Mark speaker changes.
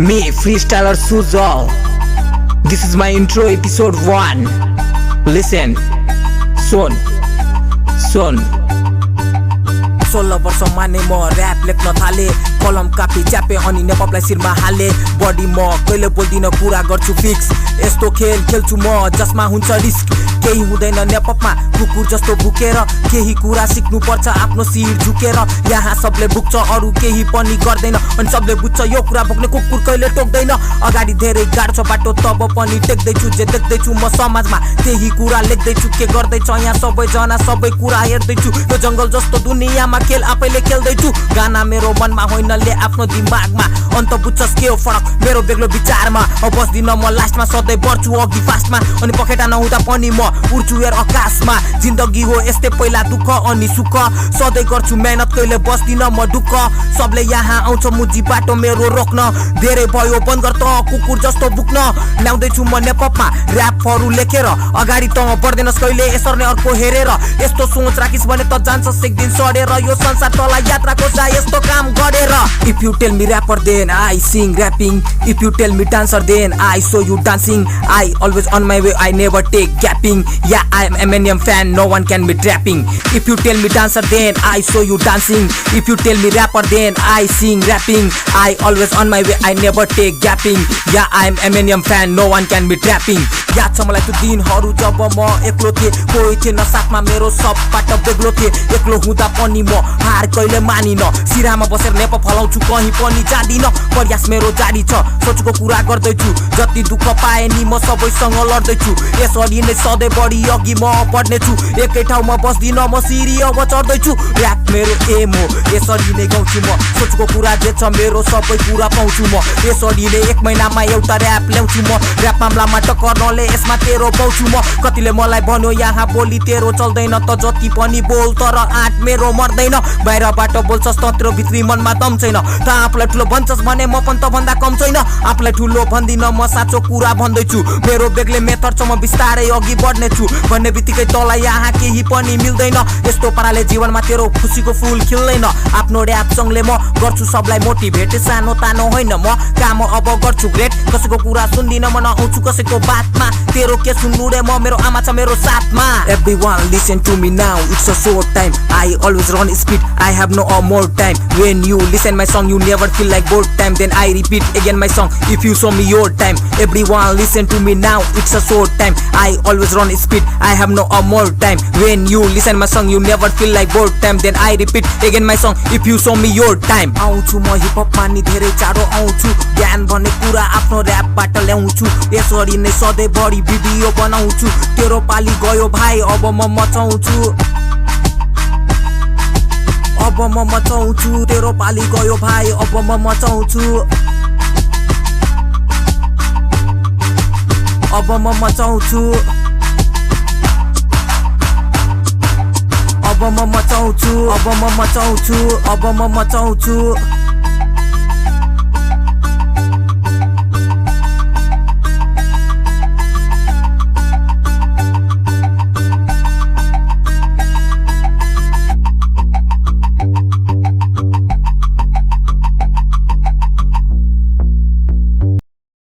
Speaker 1: Me, freestyler Sujal. This is my intro, episode 1. Listen. Son.
Speaker 2: 16 वर्षमा नै म rap लेख्न थाले कलम कापी च्यापे अनि नेपलाई शिरमा हाले बडी म कहिले बोल्दिन कुरा गर्छु फिक्स यस्तो खेल खेल्छु म जसमा हुन्छ रिस्क केही हुँदैन नेपमा कुकुर जस्तो भुकेर केही कुरा सिक्नु पर्छ आफ्नो शिर झुकेर यहाँ सबले बुक्छ अरु केही पनि गर्दैन अनि सबले बुझ्छ यो कुरा बोक्ने कुकुर कहिले टोक्दैन अगाडि धेरै गाड्छ बाटो तब पनि टेक्दैछु जे देख्दैछु म समाजमा त्यही कुरा लेख्दैछु के गर्दैछ यहाँ सबैजना सबै कुरा हेर्दैछु यो जंगल जस्तो दुनियाँमा खेल आफैले खेल्दैछु गाना मेरो मनमा होइन ले आफ्नो दिमागमा अन्त बुझ्छस् के हो फरक मेरो बेग्लो विचारमा अब बस्दिन म लास्टमा सधैँ बढ्छु अघि फास्टमा अनि पखेटा नहुँदा पनि म उड्छु हेर आकाशमा जिन्दगी हो यस्तै पहिला दुःख अनि सुख सधैँ गर्छु मेहनत कहिले बस्दिन म दुःख सबले यहाँ आउँछ मुजी बाटो मेरो रोक्न धेरै भयो बन्द गर त कुकुर जस्तो बुक्न ल्याउँदैछु म नेपमा र्यापहरू लेखेर अगाडि त बढ्दैनस् कहिले यसरी नै अर्को हेरेर यस्तो सोच राखिस् भने त जान्छस् एक दिन सडेर यो संसार तलाई यात्राको जा यस्तो काम गरेर If you tell me rapper then I sing rapping If you tell me dancer then I show you dancing I always on my way I never take gapping Yeah I am Eminem fan no one can be trapping If you tell me dancer then I show you dancing If you tell me rapper then I sing rapping I always on my way I never take gapping Yeah I am Eminem fan no one can be trapping याद छ मलाई त्यो दिनहरू जब म एक्लो थिएँ कोही थिएन साथमा मेरो सब बाटो बेग्लो थिए एक्लो हुँदा पनि म हार कहिले मानिन सिरामा बसेर नेप फलाउँछु कहीँ पनि जादिन प्रयास मेरो जारी छ सोचको कुरा गर्दैछु जति दुःख पाए नि म सबैसँग लड्दैछु यसरी नै सधैँ बढी अघि म बढ्नेछु एकै ठाउँमा बस्दिन म सिरी अब चढ्दैछु र्याप मेरो एम हो यसरी नै गाउँछु म सोचको कुरा जे छ मेरो सबै कुरा पाउँछु म यसरी नै एक महिनामा एउटा र्याप ल्याउँछु म र्याप मामलामा टक्कर नले यसमा तेरो पाउँछु म कतिले मलाई भन्यो यहाँ बोली तेरो चल्दैन त जति पनि बोल तर आँट मेरो मर्दैन बाहिरबाट बोल्छस् तत्रो भित्री मनमा दम छैन त आफूलाई ठुलो भन्छस् भने म पनि त भन्दा कम छैन आफूलाई ठुलो भन्दिन म साँचो कुरा भन्दैछु मेरो बेग्लै मेथड छ म बिस्तारै अघि बढ्नेछु भन्ने बित्तिकै तँलाई यहाँ केही पनि मिल्दैन यस्तो पाराले जीवनमा तेरो खुसीको फुल खिल्दैन आफ्नो र्याप सङ्गले म गर्छु सबलाई मोटिभेट सानो तानो होइन म काम अब गर्छु ग्रेट कसैको कुरा सुन्दिन म नआउँछु कसैको बातमा तेरो के सुन्नु रे म मेरो आमा छ मेरो साथमा Everyone listen to me now it's a short time I always run speed I have no more time when you listen my song you never feel like bored time then I repeat again my song if you show me your time Everyone listen to me now it's a short time I always run speed I have no more time when you listen my song you never feel like bored time then I repeat again my song if you show me your time आउँछु म hip हपमा नि धेरै चाँडो आउँछु ज्ञान भन्ने कुरा आफ्नो र्यापबाट ल्याउँछु यसरी नै सधैँ बढी भिडियो बनाउँछु तेरो पाली गयो भाइ अब म मचाउँछु अब म मचाउँछु तेरो पाली गयो भाइ अब म मचाउँछु अब म मचाउँछु अब म मचाउँछु अब म मचाउँछु अब म मचाउँछु